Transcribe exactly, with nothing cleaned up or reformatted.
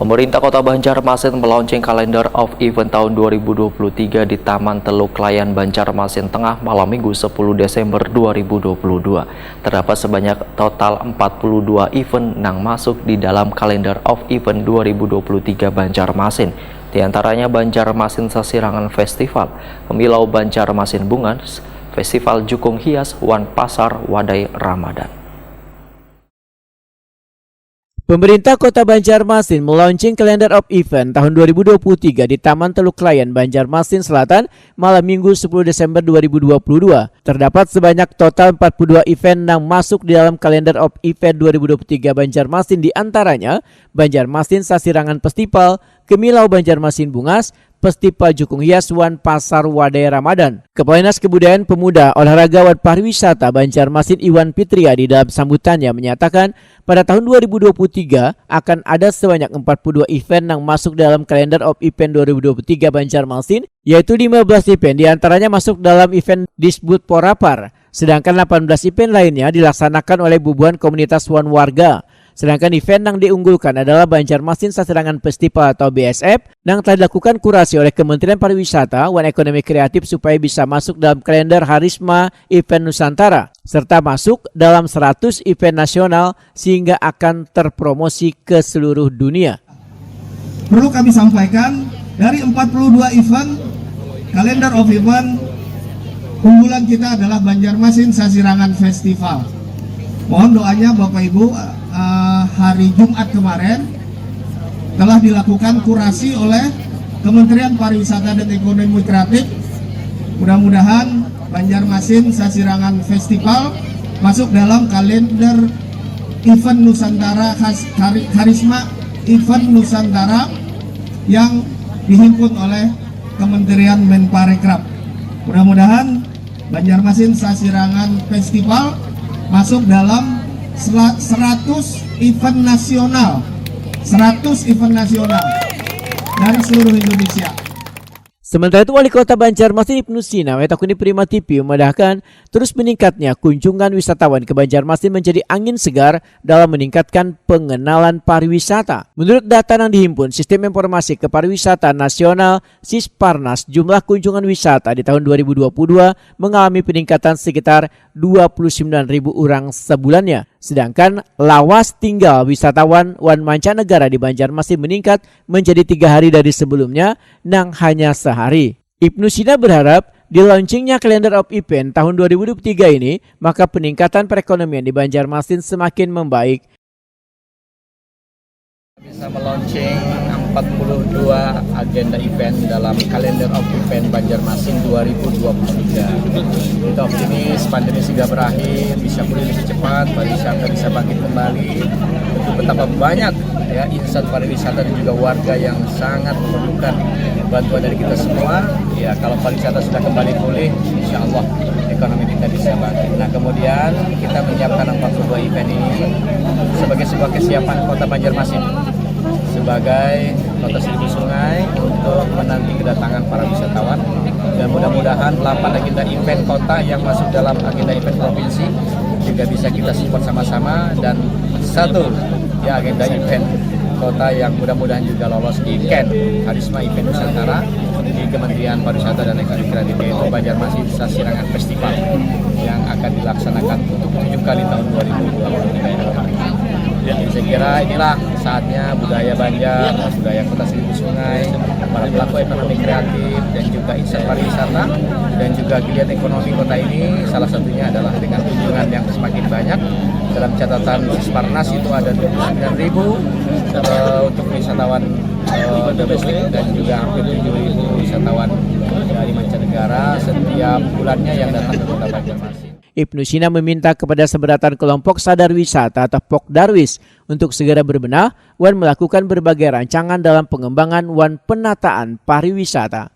Pemerintah Kota Banjarmasin melaunching Calendar of Event tahun dua ribu dua puluh tiga di Taman Teluk Layan, Banjarmasin Tengah, malam Minggu sepuluh Desember dua ribu dua puluh dua. Terdapat sebanyak total empat puluh dua event nang masuk di dalam Calendar of Event dua ribu dua puluh tiga Banjarmasin. Di antaranya Banjarmasin Sasirangan Festival, Kemilau Banjarmasin Bungas, Festival Jukung Hias, wan Pasar Wadai Ramadan. Pemerintah Kota Banjarmasin melaunching Calendar of Event tahun dua ribu dua puluh tiga di Taman Teluk Layan, Banjarmasin Selatan, malam Minggu sepuluh Desember dua ribu dua puluh dua. Terdapat sebanyak total empat puluh dua event nang masuk di dalam Calendar of Event dua ribu dua puluh tiga Banjarmasin, di antaranya Banjarmasin Sasirangan Festival, Kemilau Banjarmasin Bungas, Festival Jukung Hias, wan Pasar Wadai Ramadan. Kepala Dinas Kebudayaan, Pemuda, Olahraga, wan Pariwisata Banjarmasin, Iwan Fitriadi, dalam sambutannya menyatakan, pada tahun dua ribu dua puluh tiga akan ada sebanyak empat puluh dua event yang masuk dalam Calendar of Event dua ribu dua puluh tiga Banjarmasin, yaitu lima belas event diantaranya masuk dalam event Disbud Porapar, sedangkan delapan belas event lainnya dilaksanakan oleh bubuhan komunitas wan warga. Sedangkan event yang diunggulkan adalah Banjarmasin Sasirangan Festival atau B S F yang telah dilakukan kurasi oleh Kementerian Pariwisata wan Ekonomi Kreatif supaya bisa masuk dalam kalender Harisma Event Nusantara serta masuk dalam seratus event nasional sehingga akan terpromosi ke seluruh dunia. Perlu kami sampaikan, dari empat puluh dua event, Calendar of Event, unggulan kita adalah Banjarmasin Sasirangan Festival. Mohon doanya Bapak Ibu, eh, hari Jumat kemarin telah dilakukan kurasi oleh Kementerian Pariwisata dan Ekonomi Kreatif. Mudah-mudahan Banjarmasin Sasirangan Festival masuk dalam kalender event Nusantara khas Kari- Karisma Event Nusantara yang dihimpun oleh Kementerian Menparekraf. Mudah-mudahan Banjarmasin Sasirangan Festival masuk dalam sela- seratus event nasional. Seratus event nasional dari seluruh Indonesia. Sementara itu, Wali Kota Banjarmasin Ibnu Sina metakuni Prima T V memadahkan, terus meningkatnya kunjungan wisatawan ke Banjarmasin menjadi angin segar dalam meningkatkan pengenalan pariwisata. Menurut data yang dihimpun Sistem Informasi Kepariwisata Nasional, Sisparnas, jumlah kunjungan wisata di tahun dua ribu dua puluh dua mengalami peningkatan sekitar dua puluh sembilan ribu orang sebulannya. Sedangkan lawas tinggal wisatawan wan mancanegara di Banjarmasin meningkat menjadi tiga hari dari sebelumnya nang hanya sehari. Ibnu Sina berharap di launchingnya Calendar of Event tahun dua ribu dua puluh tiga ini, maka peningkatan perekonomian di Banjarmasin semakin membaik. Bisa melaunching empat puluh dua agenda event dalam Calendar of Event Banjarmasin dua ribu dua puluh tiga. Kita optimis pandemi segera berakhir, bisa pulih lebih cepat, pariwisata bisa bangkit kembali. Betapa banyak ya insan pariwisata dan juga warga yang sangat memerlukan bantuan dari kita semua. Ya, kalau pariwisata sudah kembali pulih, insya Allah ekonomi kita bisa bangkit. Nah, kemudian kita menyiapkan empat puluh dua event ini sebagai sebuah kesiapan Kota Banjarmasin sebagai kota seribu sungai untuk menanti kedatangan para wisatawan, dan mudah-mudahan delapan agenda event kota yang masuk dalam agenda event provinsi juga bisa kita support sama-sama, dan satu ya agenda event kota yang mudah-mudahan juga lolos di K E N, Karisma Event Nusantara, di Kementerian Pariwisata dan Ekonomi Kreatif, yaitu Banjarmasin Sasirangan Festival yang akan dilaksanakan untuk tujuh kali tahun dua ribu dua puluh tiga ini. Jadi saya kira inilah saatnya budaya Banjar, budaya Kota Seribu Sungai, para pelaku ekonomi kreatif dan juga insan pariwisata dan juga geliat ekonomi kota ini, salah satunya adalah dengan kunjungan yang semakin banyak. Dalam catatan Sisparnas itu ada dua puluh sembilan ribu eh, untuk wisatawan eh, domestik dan juga hampir tujuh ribu wisatawan dari mancanegara setiap bulannya yang datang ke Kota Banjarmasin. Ibnu Sina meminta kepada seberatan kelompok sadar wisata atau Pok Darwis untuk segera berbenah wan melakukan berbagai rancangan dalam pengembangan wan penataan pariwisata.